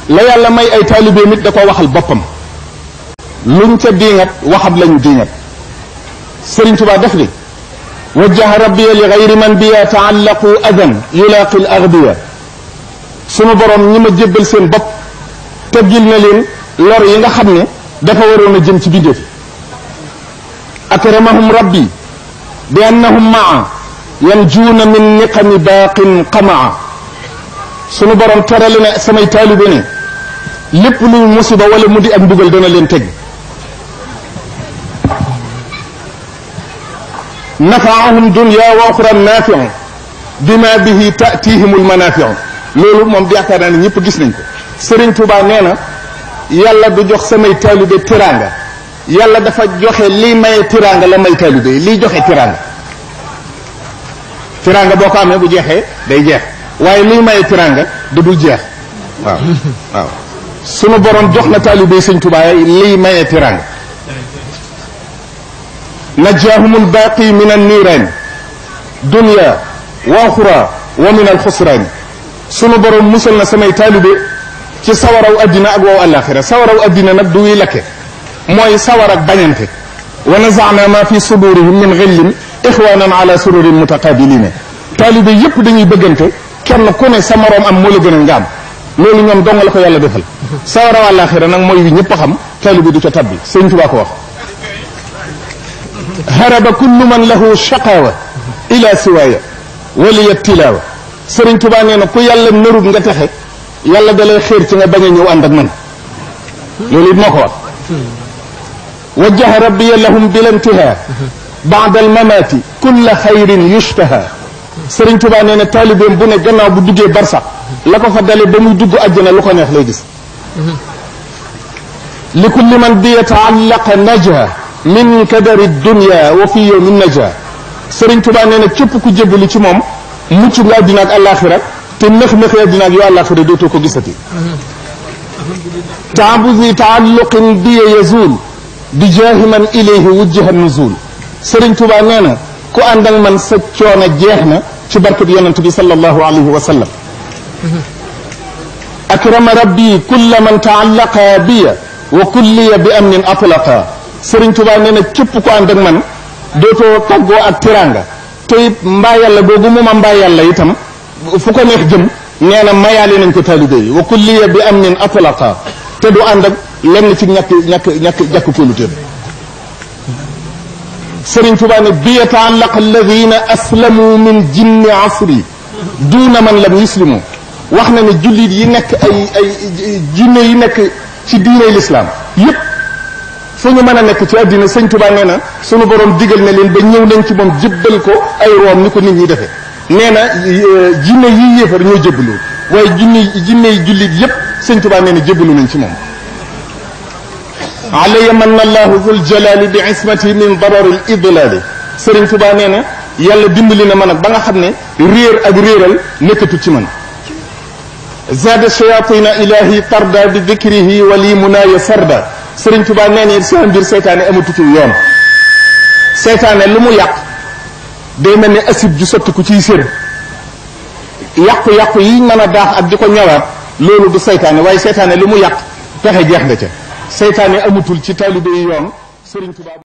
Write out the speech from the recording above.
la yàlla may ay taalibeem it da ko waxal boppam luñ ca diingat waxam lañu diingat Sëriñ Tuubaa def ni wajjaha rabbiya li gayri man biya taallaqu adan yulaaqi al agbiya sunu borom ñi ma jébbal seen bopp teggil na leen lor yi nga xam ne dafa waroon a jëm ci bindéef akramahum rabbi bi annahum maa yanjuuna min niqami baaqin qamaa sunu borom terale ne samay taalibe ne lépp luy musiba wala mu di ak mbugal dana leen teg nafaahum dunya wa oxra naafiu bima bihi tatihimul manafiu loolu moom yaakaar naa ne ñëpp gis nañ ko Sëriñ Tuubaa nee na yàlla du jox samay taalibe tiraanga yàlla dafa joxe lii maye tiraanga la may taalibe yi lii joxe tiraanga tiraanga boo ko amee bu jeexee day jeex waaye lii maye tiraanga du dul jeex waaw waaw sunu borom jox na taalibe yi Sëriñ Tuubaa lii maye tiraanga najjaahumul baaqi min an-niiraan dunya wa uxra wa min al-xusraan sunu borom musal na samay taalibe ci sawaraw addina ak wow àllaaxira sawaraw addina nag du wuy lakke mooy sawar ak bañante wa nazaana ma fi sudurihim min xillin ixwanan ala sururin mutaqabilina taalibe yépp dañuy bëggante kenn ku ne sa moroom am moo la gën a nga am loolu ñoom dong la ko yàlla defal sawaraw àllaaxira nag mooy wi ñëpp a xam taalibe du ca tabbi Sëriñ Tuubaa ko wax haraba kullu man lahu shaqaawa ila siwaaya waliya tilaawa Sëriñ Tuubaa nee na ku yàlla narut nga texe yàlla dalay xéer ci nga bañ a ñëw ànd ak man loolu it moo ko wax wajjaha rabbiya lahum bil intihaa ba'da al mamaati kulla xayrin yushtaha Sëriñ Tuubaa nee na taalibeem bu ne gannaaw bu duggee barsax la ko fa dale ba muy dugg àjjana lu ko neex lay gis li kulli man bi yata'allaqa naja min kadari dunya wa fi yawmin naja Sëriñ Tuubaa nee na képp ku jébbalu ci moom mucc nga àddina ak àllaaxira te nëx-nëxi àddina ak yoo àllaaxira dootoo ko gisati taabuzi taalluqin bi yazul bi jaahi man ilayhi wujjiha nuzul Sëriñ Tuubaa nee na ku ànd ak man sa coono jeex na ci barkeb yonent bi sallallahu alayhi wa sallam akrama rabbi kulla man taallaqa biya wa kulliya bi amnin atlaqa Sëriñ Tuubaa nee na képp ku ànd ak man dootoo tàggoo ak tiranga te it mbaa yàlla googu mu ma mbaa yàlla itam fu ko neex jëm nee na mayaale nañ ko taalibe yi wa kulliya bi amnin atlaqa te du ànd ak lenn ci ñàkk kóoluteem Sëriñ Tuubaa ne bi yata'allaqa alladina aslamu min jinni asri duuna man lam yuslimu wax na ne jullit yi nekk ay jinne yi nekk ci diiney lislaam yépp fu ñu mën a nekk ci àddina Sëriñ Tuubaa nee na sunu borom digal na leen ba ñëw nañ ci moom jébbal ko ay room ni ko nit ñi defee nee na jinne yi yéefar ñoo jébbalu waaye jinne yi jullit yépp Sëriñ Tuubaa nee na jébbalu nañ ci moom alaya manna allahu zul jalali bi ismati min darari l idlali Sëriñ Tuubaa nee na yàlla dimbali na ma nag ba nga xam ne réer ak réeral nekkatu ci man zada shayatina ilahi tarda bi dikrihi wali munaaya sarda Sëriñ Tuubaa nee na seen mbir seytaane amatu ci yoon seytaane lu mu yàq day mel ne asib ju sotti ku ciy sér yàqu-yàqu yi mën a daax ak di ko ñëwaat loolu du seytaane waaye seytaane lu mu yàq pexe jeex nga ca seytaane amatul ci taalibe yi yoon Sëriñ Tuubaa